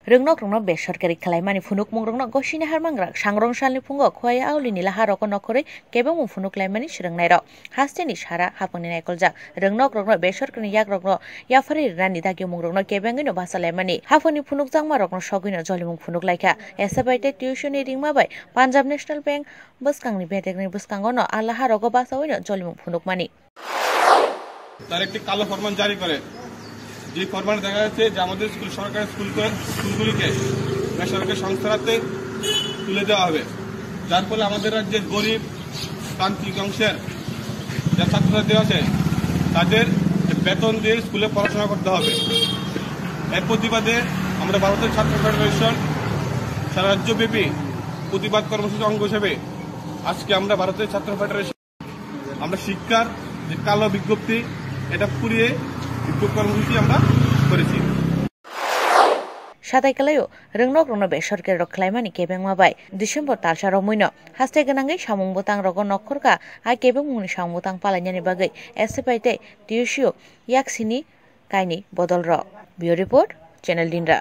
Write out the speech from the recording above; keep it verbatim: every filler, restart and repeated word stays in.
Rwngnok rokno besorkari khwlaimani phunukmung rokno gosini harmangra sangrong salni phungo Khowai Auli ni laha rogo nokhorwi kebengmung phunuk laimani swrwngnairok. Hasteni sara haphangni naikoljak rwngnok rokno besorkari yak rokno yapharwi rwnani dagimung rokno kebengwino basa laimani haphangni phunukjakma rokno sogwino jolimung phunuk laikha. S F I tei tuition ni ringma bai Punjab National Bank bwskangni bedekni bwskango no a laha rogo basawino jolimung phunukmani. তারা একটি কালো ফরমান জারি করে, যে ফরমানে দেখা যাচ্ছে যে আমাদের স্কুল, সরকারি স্কুল, স্কুলগুলিকে বেসরকারি সংস্থার হাতে তুলে দেওয়া হবে, যার ফলে আমাদের রাজ্যের গরিব প্রান্তিক অংশের যে ছাত্রছাত্রী আছে তাদের বেতন দিয়ে স্কুলে পড়াশোনা করতে হবে। এর প্রতিবাদে আমরা ভারতের ছাত্র ফেডারেশন সারা রাজ্যব্যাপী প্রতিবাদ কর্মসূচির অঙ্গ হিসেবে আজকে আমরা ভারতের ছাত্র ফেডারেশন আমরা শিক্ষার যে কালো বিজ্ঞপ্তি, এটা পুড়িয়ে বিক্ষোভ কর্মসূচি আমরা করেছি। Satai kwlaio rwngnok rokno besorkari rok khwlaimani kebengma bai December talsa romwino haste gwnangwi samung bwtang rogo nokhorkha. A kebengmungni samung bwtang palainani bagwi S F I tei T U C o yaksini kaini bodol rok. Bureau Report, Channel Dinra.